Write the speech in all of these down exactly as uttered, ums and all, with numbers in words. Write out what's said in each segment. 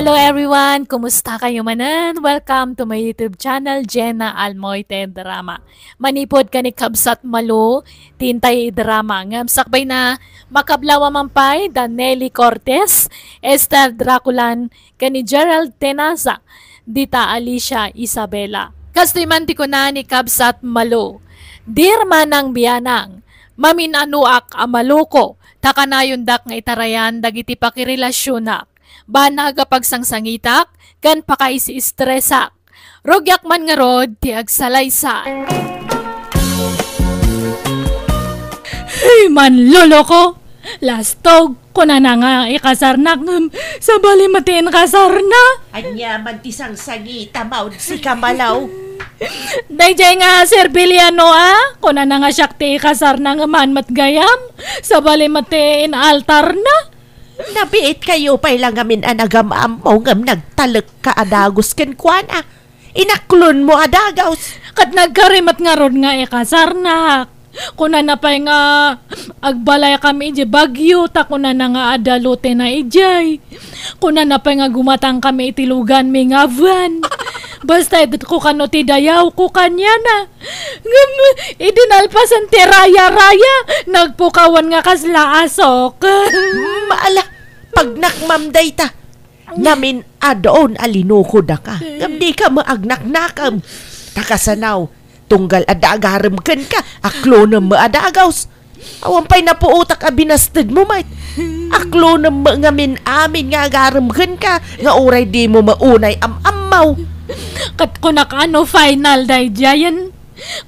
Hello everyone! Kumusta kayo manen? Welcome to my YouTube channel, Jenna Almoite Drama. Manipod ken ni Kabsat Malo, ti intay drama. Ngem sakbay na, makablawa man pay da Nelly Cortez, Esther Draculan, ken ni Gerald Tenaza, dita Alicia Isabela. Kastoy man ti kuna ni Kabsat Malo, "Dear Manang Bianang, mamin-anoak a maloko, ta kanayondak nga itarayan dagiti pakirelasionak. Banag a pagsangsangitak ken pakaisi-estresak. Rugiak man ngarud ti agsalaysay." Hey, manloloko! Lastog, kunana nga ikasarnak, ngem sabali met ti inkasarna. Ania man ti sangsangita, maudsi ka, Malaw? Dayjay nga Sir Biliano, a? Kunana nga siak ti ikasarna, ngem haan met gayam, sabali met ti inaltarna. Nabiit kayo pay la ngamin a nagam-ammo ngem nagtalekka a dagus kenkuana. Inaklonmo a dagus. Ket nagkari met ngarud nga ikasarnak. Kunana pay nga agbalaykami idiay Baguio, ta kunana nga adda lotena idiay. Kunana pay nga gumatangkami iti luganmi nga van. Basta itedko kano ti dayawko kaniana. Ngem idi nalpasen ti raya-raya, nagpukawan nga kasla asok. Mm, ala, pagnakmam dayta. Namin-adon a linukodaka, ngem dika met agnaknakam. Ta kasano, tunggal adda agarem kenka, aklonem met a dagus. Awan pay napuotak a binastedmo met. Aklonem met ngamin amin nga agarem kenka, nga uray dimo met unay am-ammo. Ket kunak a no final daydiayen.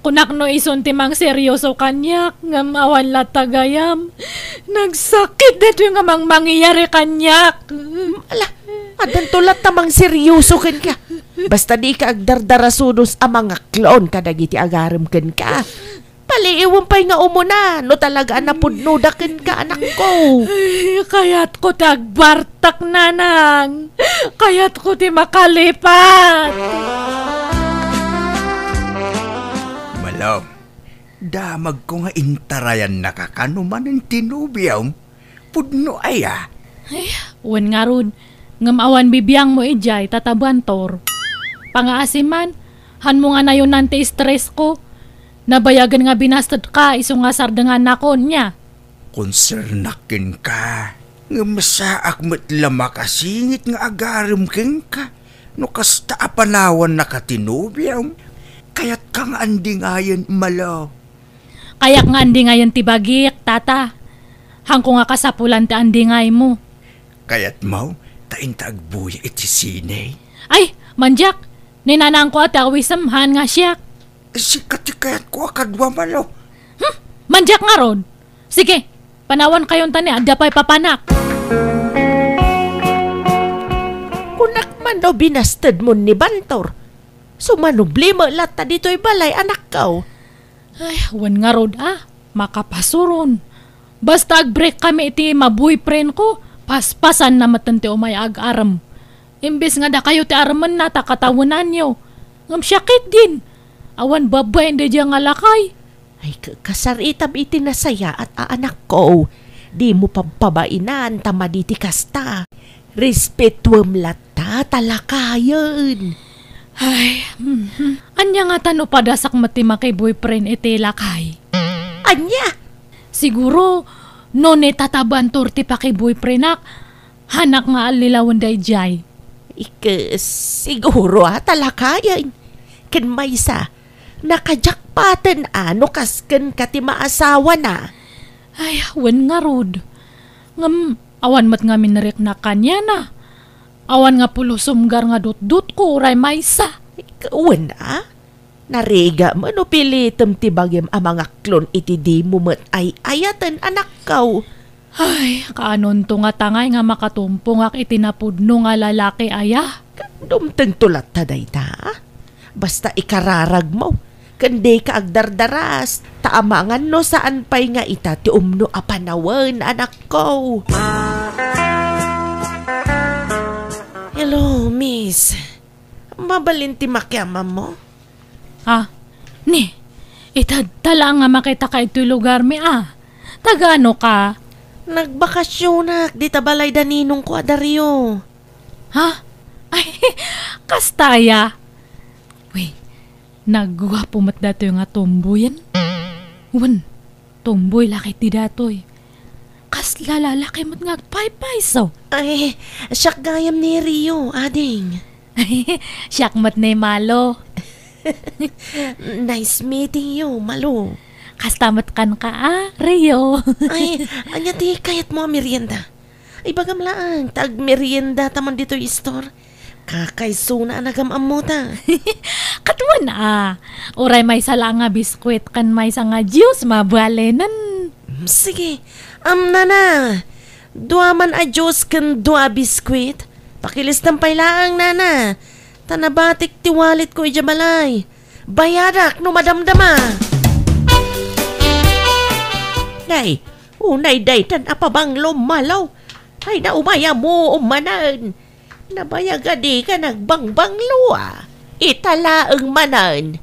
Kunak no isun ti mangseryoso kaniak, ngem awan latta gayam. Nagsakit daytoy nga mangmangyari kaniak. Ala, addanto latta mangseryoso kenka. Basta dika agdardarasudos a mangaklon kadagiti agarem kenka. Paliiwem pay nga umuna no talaga a napudnoda kenka, anakko. Ay, kayatko ti agbartak, nanang. Kayatko ti makalipat. Malom, damagko nga intarayannaka kano manen ti nobiom. Pudno aya? Ay, wen ngarud, ngem awan bibiangmo idiay tatabantor. Pangaasim man, hanmo nga nayonan ti stress ko. Nabayagen nga binastedka isu nga sardengannakon, nia? Konsernak kenka, ngem saak met la makasingit nga agarem kenka no kasta a panawannaka ti nobiom. Kayatka nga andingayen, Malo. Kayak nga andingayen ti bagik, tata. Hanko nga kasapulan ti andingaymo. Kayatmo ta inta agbuya iti sine? Ay, mandiak! Ni nanangko a ti awisem, haan nga siak. Sika ti kayatko a kadua, Malo. Hmm? Mandiak ngarud! Sige, panawankayon ta ni adda pay papanak. Kunak man no binastedmon ni Bantor. Sumanubli met latta ditoy balay, anakko. Ay, wen ngarud a, makapasuron. Basta agbreak kami iti ma-boyfriend ko, paspasanna metten ti umay agarem. Imbes nga dakayo ti aremenna ta katawenanyo. Ngem siak ketdin. Awan babbain daydiay nga lakay. Ay, ka-, kasaritam iti nasayaat a anakko. Dimo pabpabainan ta madi ti kasta. Respetuem latta ta lakayen. Ay, mhm. Ania ngata no padasak met ti maki-boyfriend iti lakay? Ania? Siguro, no ni Tata Bantor ti paki-boyfriendak, hanak nga allilawen daydiay. Ike, siguro a ta lakayen. Ken maysa, nakajakpaten a no kas kenka ti maasawana. Ay, wen ngarud. Ngem, awan met ngamin nariknak kaniana. Awan nga pulos sumgar nga dutdotko uray maysa. Wen a? Narigat no pilitem ti bagim a mangaklon iti dimo met ay-ayaten, anakko. Ay, kaanonto nga tangay nga makatumpongak iti napudno nga lalaki aya? Dumtengto latta dayta. Basta ikararagmo, ken dika agdardaras, ta amangan no saan pay nga ita ti umno a panawen, anakko. Hello, miss. Mabalin ti makiamammo? Ah, ni, itadta laeng nga makitaka itoy lugarmi, a. Taga-ano ka? Nagbakasionak dita balay da ninongko a Dario. Ha? Ay, kasta aya. Uy, nagguapo met datoy nga tomboyen. Wen, tomboy la ketdi datoy. Kasla lalaki met nga agpaypayso. Ay, siak gayam ni Rio, ading. Siak met ni Malo. Nice meeting you, Malo. Kasta met kenka, a, Rio. Ay, ania ti kayatmo a merienda? Ibagam laeng ta agmeriendata man ditoy store. Kakaisuna a nagam-ammota. Ket wen a, uray maysa laeng nga biskuit ken maysa nga juice, mabalinen. Mm, sige. Am, nana, dua man a juice ken dua a biskuit. Pakilistam pay laeng, nana. Ta nabatik ti walletko idiay balay. Bayadak no madamdama. Nay, unay daytan a pabanglom, Malo. Ay, na, umayamuom manen. Nabayag a dika nagbangbanglo, a. Ita laeng manen.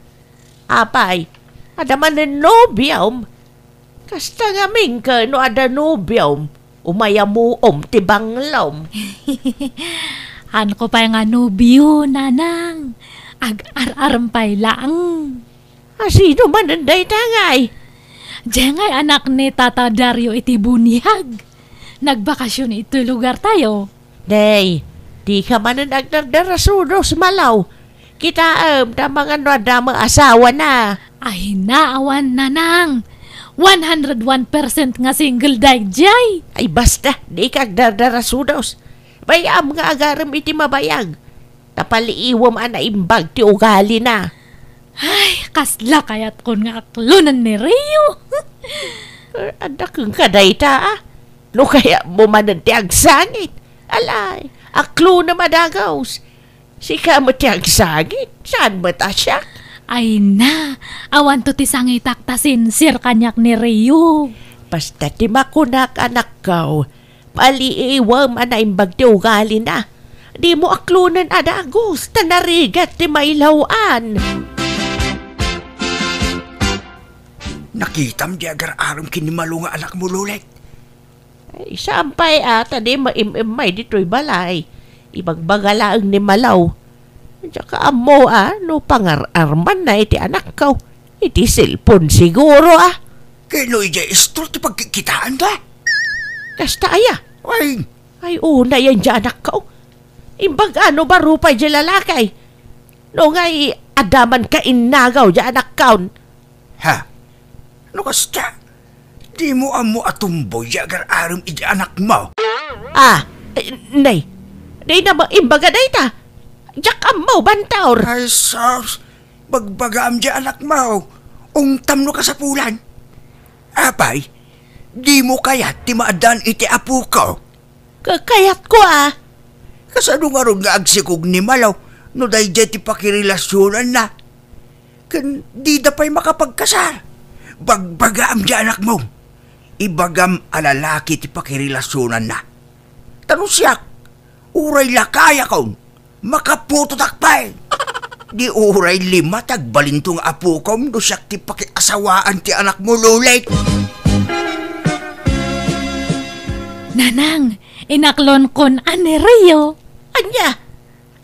Apay, adda manen nobiom? Kasta ngamin ket no adda nobiom, umayamuom ti banglom. Haanko pay nga nobio, nanang. Ag-ar-arem pay laeng. A, sino manen dayta ngay? Diay ngay anak ni Tata Dario iti buniag. Nagbakasyon itoy lugartayo. Nay, dika manen agdardarasudos, Malo. Kitaem, ta amangan no adda met asawana. Ay, na, awan, nanang. One hundred one percent nga single daydiay. Ay, basta, dika agdardarasudos. Bay-am nga agarem iti mabayag. Ta paliiwem a naimbag ti ugalina. Ay, kasla kayatkon nga aklonen ni Rio. Eh, adda kenka dayta, a. No kayatmo manen ti agsangit. Alay, aklonem a dagus. Sika met ti agsangit, saan met a siak? Ay na, awanto ti sangitak ta sincere kaniak ni Rio. Basta ti makunak, anakko, paliiwem a naimbag ti ugalina. Dimo aklonen a dagus, ta narigat ti mailaw-an. Nakitam di agar-arem ken ni Malo nga anakmo, Lolet? Ay, saan pay a, ta di maim-immay ditoy balay. Ibagbaga laeng ni Malo. Diak ammo a, no pangar-armanna iti anakko. Iti cellphone siguro a. Ket no idiay istor ti pagkikitaanda? Kasta aya? Ay. Ay, unay a diay anakko. Imbag a no baro pay diay lalaki. No ngay, adda man kainnagaw diay anakko. Ha? No kasta, dimo ammo a tomboy diay agar-arem iti anakmo? Ah, eh, nay, dayta met imbaga dayta. Diak ammo, Bantor. Ay, sus, bagbagaam diay anakmo. Ungtam no kasapulan. Apay, dimo kayat ti maaddaan iti apoko? Ka-, kayatko a. Kasano ngarud nga agsikog ni Malo no daydiay ti pakirelasionanna? Ken dida pay makapagkasar. Bagbagaam diay anakmo. Ibagam a lalaki ti pakirelasionanna. Ta no siak, uray lakayakon, makaputotak pay. Di uray lima ti agbalinto nga apokom no siak ti pakiasawaan ti anakmo, Lolet. Nanang, inaklonkon a ni Rio. Ania?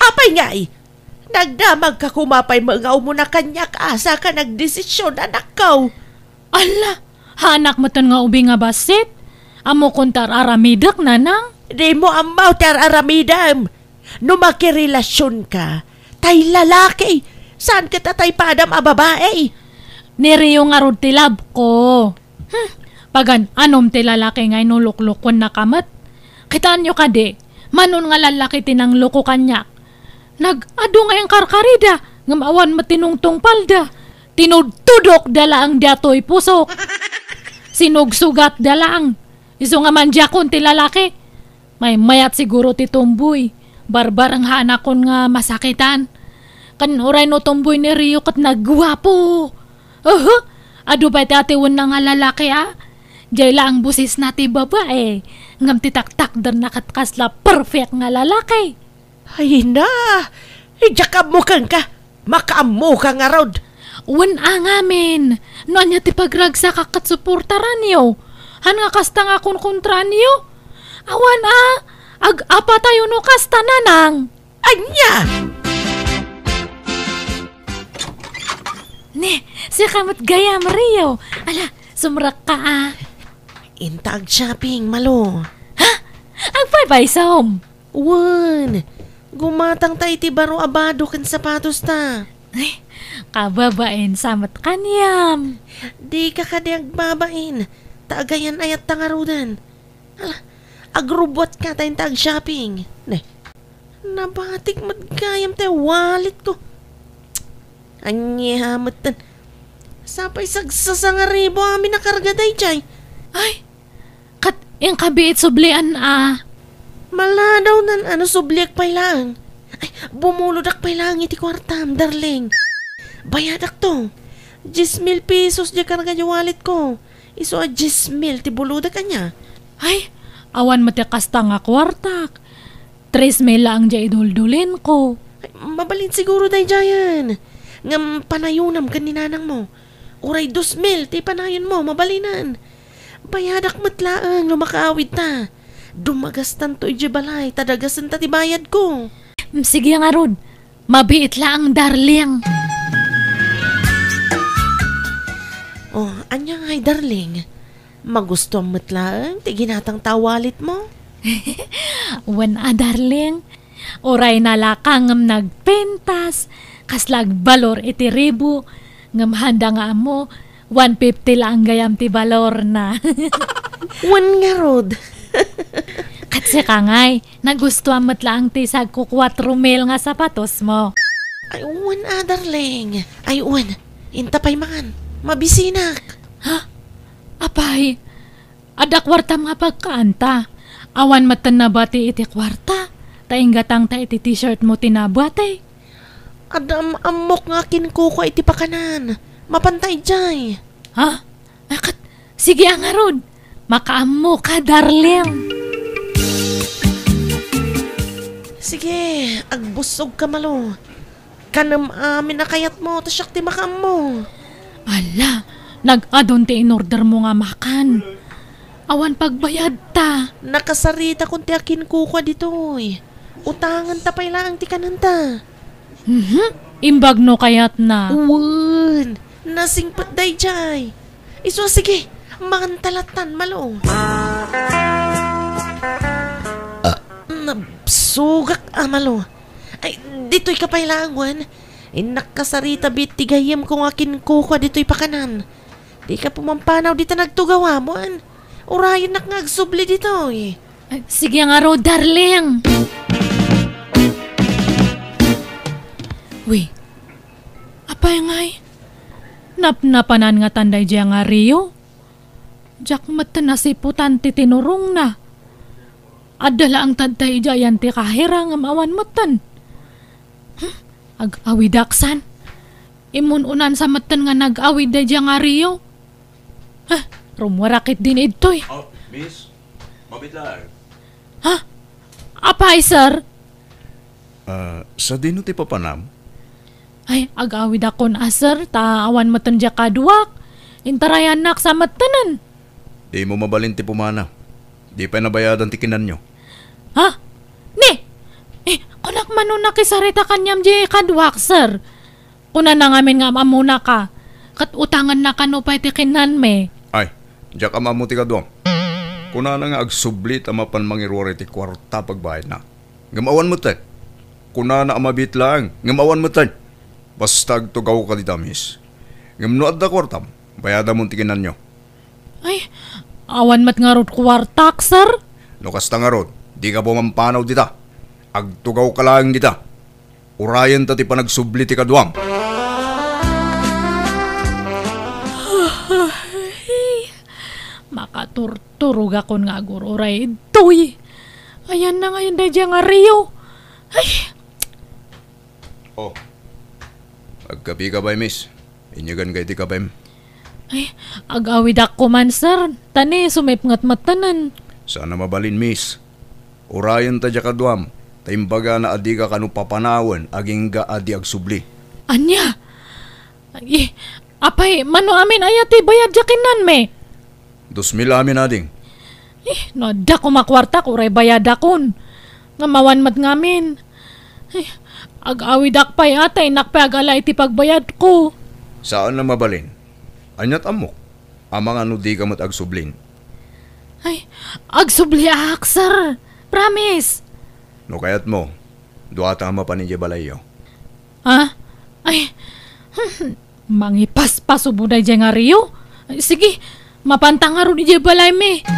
Apay ngay? Nagdamagka koma pay met nga umuna kaniak a saka nagdesisyon, anakko. Alla, haanak metten nga ubing a bassit? Ammokon ti ar-aramidek, nanang? Dimo ammo ti ar-aramidem. No makirelasionka, tay lalaki, saan ket a tay padam a babai. Ni Rio ngarud ti love ko. Hmm, pagan-anom ti lalaki nga inuluklukuennaka met. Kitaenyo kadi, mano nga lallaki ti nangloko kaniak. Nag-adu nga inkarkarida, ngem awan met ti nungtungpalda. Tinudtudokda laeng daytoy pusok. Sinugsugatda laeng. Isu nga mandiakon ti lalaki. Maymayat siguro ti tomboy. Barbareng haanakon nga masakitan. Ken uray no tomboy ni Rio ket nagguapo. Uhu, adu pay ti atiwenna nga lalaki a. Diay laeng bosisna ti babai. Ngem ti taktakderna ket kasla perfect nga lalaki. Ay na, diak ammo kenka. Makaammoka ngarud. Wen a ngamin, no ania ti pagragsakak ket suportaranyo. Han nga kasta nga konkontraanyo? Awan a, ag-apatayo no kasta, nanang. Ania? Ne, sika met gayam, Rio. Ala, sumrekka a. Inta ag-shopping, Malo. Ha? Agpaypaysom? Wen, gumatangta iti baro a bado ken sapatosta. Ay, kababain sa met kaniam. Dika kadi agbabain, ta agayan-ayatta ngaruden. Ala, agrubbuatka ta inta ag-shopping. Ne, nabatik met gayam ti walletko. Ania metten? Sapay sagsasangaribu amin a karga daydiay. Ay, ket inka biit sublian a. Maladawnan a no subliak pay laeng. Ay, bumulodak pay laeng iti kuartam, darling. Bayadakto. Diez mil pesos diay karga diay walletko. Isu a diez mil ti bulodak, ania? Ay, awan met ti kasta nga kuartak. Tres mil laeng diay iduldulinko. Ay, mabalin siguro daydiayen. Ngem panayonam ken ni nanangmo. Uray dos mil ti panayonmo, mabalinen. Bayadak met laeng no makaawidta. Dumagastanto idiay balay, ta dagasenta ti bayadko. Mm, sige ngarud. Mabiit laeng, darling. Oh, ania ngay, darling? Magustuam met laeng ti ginatangta a walletmo? Wen a, darling. Uray nalaka ngem nagpintas, kasla agbalor iti ribu, ngem haanda nga ammo, one fifty laeng gayam ti balorna. Wen ngarud. Ket sika ngay, nagustuam met laeng ti sagko kuatro mil nga sapatosmo. Ay, wen a, darling. Ay, wen. Inta pay man. Mabisinak. Ha? Apay, adda kuartam nga pagkaanta. Awan metten nabati iti kuarta. Ta inggatangta iti t-shirtmo ti nabati. Adda am-ammok nga akinkukua iti pakanan. Mapanta idiay. Ha? Akat, sige a ngarud. Makaammoka, darling. Sige, agbussogka, Malo. Kanem amin a kayatmo, ta siak ti makaammo. Ala, nag-adun ti inordermo nga makan. Awan pagbayadta. Nakasaritakon ti akinkukua ditoy. Utangenta pay laeng ti kanenta. Mhm. Imbag no kayatna. Wen, nasingpet daydiay. Isu a sige, manganta lattan, Malo. Ah, nabsogak a, Malo. Ay, ditoyka pay laeng, wen. Innak kasarita biit ti gayyemko nga akinkukua ditoy pakanan. Dika pumampanaw dita nagtugawam, wen. Urayennak nga agsubli ditoy. Ay, sige ngarud, darling. Wi, apay ngay? Napnapanan ngatan daydiay nga Rio? Diak met nasiputan ti tinurongna. Adda laeng tatta idiay ti kahira ngem awan metten. Hmm, ag-awidak san? Immun-unan sa metten nga nag-awid daydiay nga Rio? Ha, rummuarak ketdin idtoy. Oh, miss, mabitlaag. Ha? Apay, sir? Ah, sadino ti papanam? Ay, ag-awidakon a, sir, ta awan metten diay kaduak. Intarayannak sa mettenen. Dimo mabalin ti pumanaw. Di pay nabayadan ti kinanyo. Ha? Ni? Eh, kunak mano nakisarita kaniam diay kaduak, sir. Kunana ngamin nga am-ammonaka, ket utangenna kano pay ti kinanmi. Ay, diak am-ammo ti kaduam. Kunana nga agsubli ta mapan mangiruar iti kuarta pagbayadna. Ngem awan metten. Kunana a mabiit laeng, ngem awan metten. Basta agtugawka dita, miss. Ngem no adda kuartam, bayadamon ti kinanyo. Ay, awan met ngarud kuartak, sir. No kasta ngarud, dika pumampanaw dita. Agtugawka laeng dita. Urayenta ti panagsubli ti kaduam. Makaturturogakon nga agur-uray ditoy. Ayanna ngayen daydiay nga Rio. Ay. Oh. Agkapika pay, miss? Inyaganka iti kapem. Ay, ag-awidak koman, sir. Ta ni, sumipnget mettenen. Saan a mabalin, miss. Urayenta diay kaduam, ta imbagana a dika kano papanawen agingga a di agsubli. Ania? Ay, apay, mano amin aya ti bayad diay kinanmi? Dos mil amin, ading. Eh, no adda koma kuartak, uray bayadakon. Ngem awan met ngamin. Ay, ag-awidak pay a, ta innak pay agala iti pagbayadko. Saan a mabalin. Ania't ammok? Amangan no dika met agsublin. Ay, agsubliak, sir. Promise. No kayatmo, duata a mapan idiay balayyo. Ha? Ay, mangipaspasubo daydiay nga Rio? Ay, sige, mapanta ngarud idiay balaymi.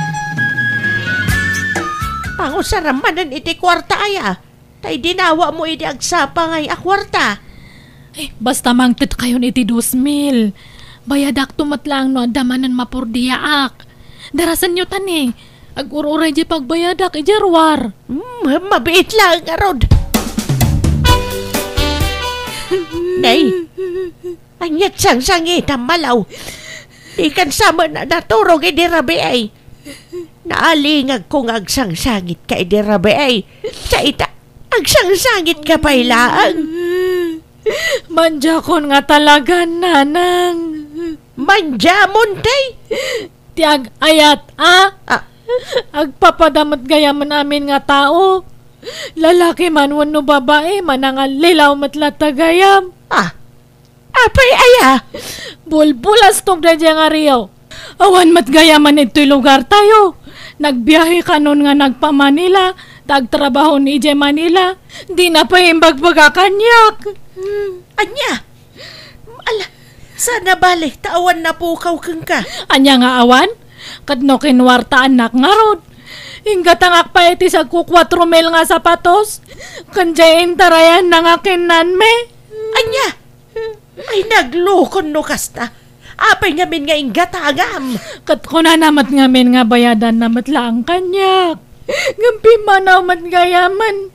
Pangusaram manen iti kuarta aya, ta idinawam idi agsapa ngay a kuarta. Ay, basta mangtedkayon iti dos mil. Bayadakto met laeng no adda manen mapurdiaak. Darasenyo ta ni. Agur-uray di pagbayadak idiay ruar. Hmm, mabiit laeng ngarud. Nay, ania't sangsangitam, Malaw? Dikan sa met a naturog idi rabii. Naalingagko nga agsangsangitka idi rabii. Sa ita, agsangsangitka pay laeng. Mandiakon nga talaga, nanang. Mandiamon, tay? Ti ag-ayat, a? Ah. Agpapada met gayamen amin nga tao. Lalaki man wenno babai, manangallilaw met latta gayam. Ah, apay aya? Bulbulastog daydiay nga Rio. Awan met gayamen ittoy lugartayo. Nagbiahe kanon nga nagpa-Manila, ta agtrabaho ni idiay Manila. Dina pay imbagbaga kaniak. Ania? Ala, sana bale, ta awan napukaw kenka. Ania nga awan? Ket no kinuartaannak ngarud, inggatangak pay iti sagko kuatro mil nga sapatos, ken diay intarayanna nga kinnanmi. Ania? Ay, naglukon no kasta. Apay ngamin nga inggatangam? Ket kunana met ngamin nga bayadanna met laeng kaniak. Ngem pimmanaw met gayamen.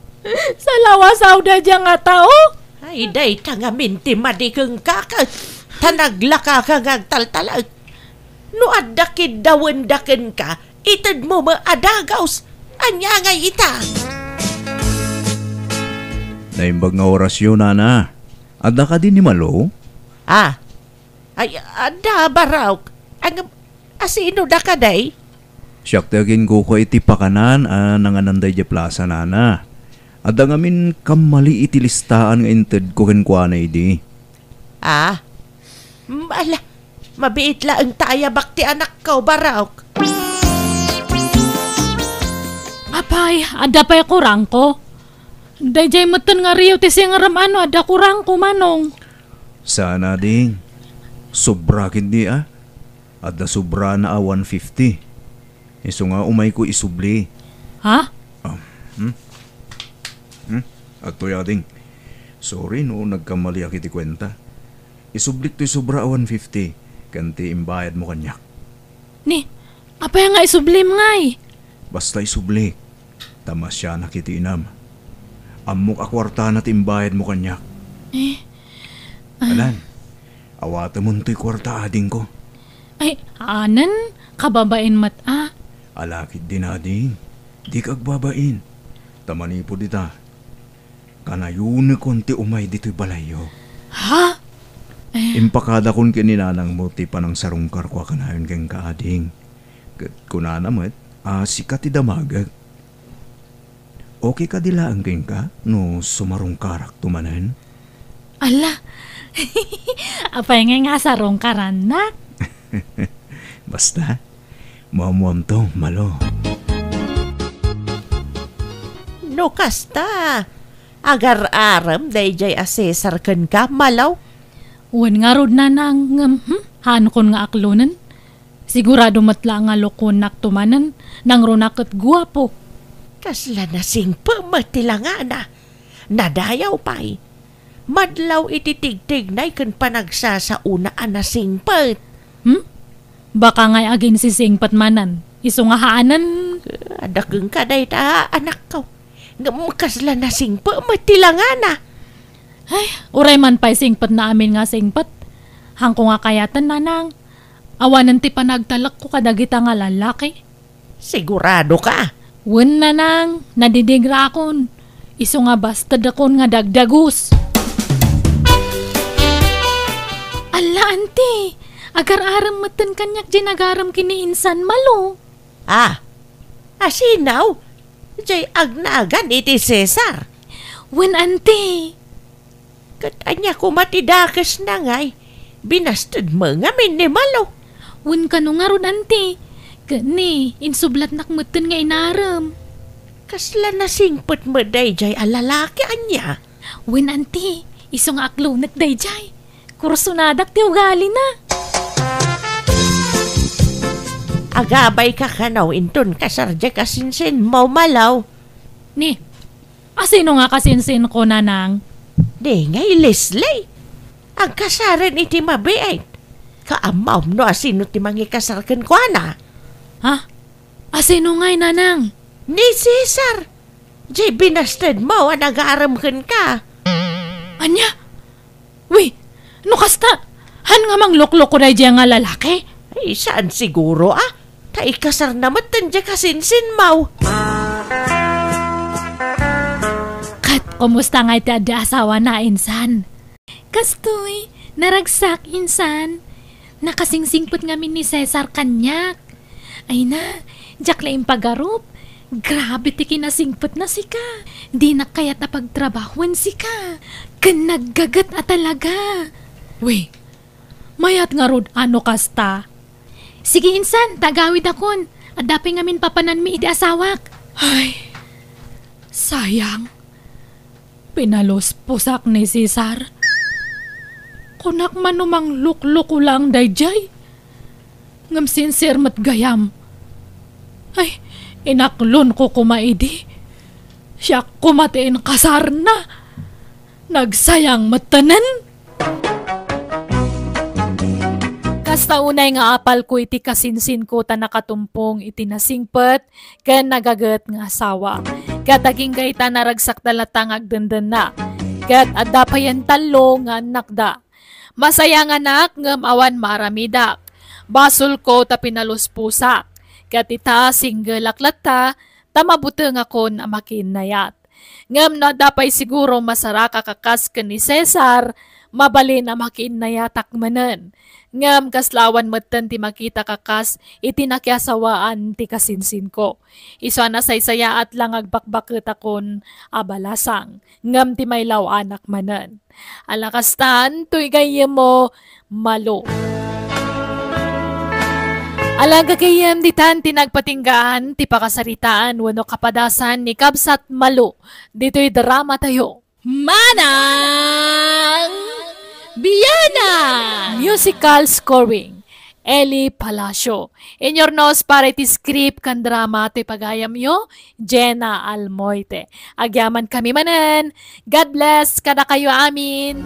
Salawasaw daydiay nga tao. Ay, dayta ngamin ti madi kenka ket ta naglakaka nga agtaltalek. No adda kiddawenda kenka, itedmo met a dagus. Ania ngay ita? Naimbag nga orasyo, nana. Adda kadi ni Malo? Ah. Ay, adda, Barok. Ang, asino da kadi? Siak ti aginkuko iti pakanan a nanganan daydiay plasa, nana. Adda ngamin kammali iti listaan nga intedko kenkuana idi. Ah? Mm, ala, mabiit laeng ta ayabak ti anakko, Barok. Apay, adda pay kurangko? Daydiay metten nga Rio ti singerem a no adda kurangko, manong. Saan a, ding. Sobra ketdi a. Adda sobrana a one fifty. Isu nga umayko isubli. Ha? Ah, hmm? Hmm? Adtoy a, ding. Sorry no nagkammaliak iti kuenta. Isublik toy sobra a one fifty, ken ti imbayadmo kaniak. Ni, apay nga isublim ngay? Basta isublik, ta masianak iti inam. Ammok a kuartana ti imbayadmo kaniak. Eh, ah. Alan, awatemon toy kuarta, adingko. Ay, anen, kababain met a. Alakid din, ading. Dika agbabain. Ta manipud ita, kanayonekon ti umay ditoy balayyo. Ha? Eh. Impakadakon ken ni nanangmo ti panangsarungkarko a kanayon kenka, ading. Ket kunana met a sika ti damagek. Okay kadi laeng kenka no sumarungkarakto manen? Ala, apay ngay nga asarungkarannak? Basta, muammuamto, Malo. No kasta, agar-arem daydiay a Cesar kenka, Malo? Wen ngarud, nanang, ngem, hmm, haankon nga aklonen. Sigurado met la nga lokuennakto manen, nangruna ket guapo. Kasla nasingpet met ti langana. Nadayaw pay. Madlaw iti tigtignay ken panagsasaona a nasingpet. Hmm? Baka ngay aginsisingpet manen, isu nga haanen. Adda kenka dayta, anakko. Ngem kasla nasingpet met ti langana. Ay, uray man pay singpetna amin nga singpet. Haanko nga kayaten, nanang. Awanen ti panagtalekko kadagita nga lallaki. Sigurado ka? Wen, nanang, nadidigraakon. Isu nga bastedakon nga dagdagus. Alla, anti, agar-arem metten kaniak diay nagarem ken ni insan Malo. Ah, asino? Diay agnagan iti Cesar. Wen, anti. Ket ania koma ti dakesna ngay? Binastedmo ngamin ni Malo. Wen, kano ngarud, anti? Ket ni, insublatnak metten nga inarem. Kasla nasingpet met dayjay a lalaki, ania? Wen, anti, isu nga aklonek dayjay. Kursonadak ti ugalina. Agabay ka kano inton kasar diay kasinsinmo, Malo? Ni, asino nga kasinsinko, Nanang? Ni ngay Leslie. Agkasaren iti mabiit. Kaammom no asino ti mangikasar kenkuana? Ha? Asino ngay, Nanang? Ni Cesar. Diay binastedmo a nagarem kenka. Ania? Wi, no kasta, han nga manglukloko daydiay nga lalaki? Ay, saan siguro, a? Ta ikasarna metten diay kasinsinmo. Ket kumusta ngay ti adda asawana, insan? Kastoy, naragsak, insan. Nakasingsingpet ngamin ni Cesar kaniak. Ay na, diak la impagarup. Grabe ti kinasingpetna sika. Dinak kayat a pagtrabahoen sika. Ken naggaget a talaga. Wi, mayat ngarud a no kasta. Sige, insan, ta agawidakon. Adda pay ngamin papananmi iti asawak. Ay, sayang. Pinalusposak ni Cesar. Kunak man no manglukloko laeng daydiay. Ngem sincere met gayam. Ay, inaklonko koma idi. Siak koma ti inkasarna. Nagsayang mettenen. Kasta unay nga apalko iti kasinsinko ta nakatumpong iti nasingpet ken nagaget nga asawa. Ket agingga ita, naragsakda latta nga agdendenna. Ket adda payen tallo nga annakda. Masayanganak ngem awan maaramidak. Basolko ta pinalusposak. Ket ita, singgelak latta ta mabutengakon a makiinnayat. Ngem no adda pay siguro masaraka a kas ken ni Cesar, mabalin a makiinnayatak manen. Ngem kasla awan metten ti makitak a kas iti nakiasawaan ti kasinsinko. Isu a nasaysayaat la nga agbakbaketakon a balasang, ngem ti mailaw-anak manen. Ala kastan, toy gayyemmo, Malo. Ala, gagayyem, ditan ti nagpatinggaan ti pakasaritaan wenno kapadasan ni Kabsat Malo ditoy dramatayo. Manang Bianang! Musical scoring, Eli Palacio. Inyurnos para iti script ken drama ti pagayamyo, Jenna Almoite. Agyamankami manen. God bless kadakayo amin.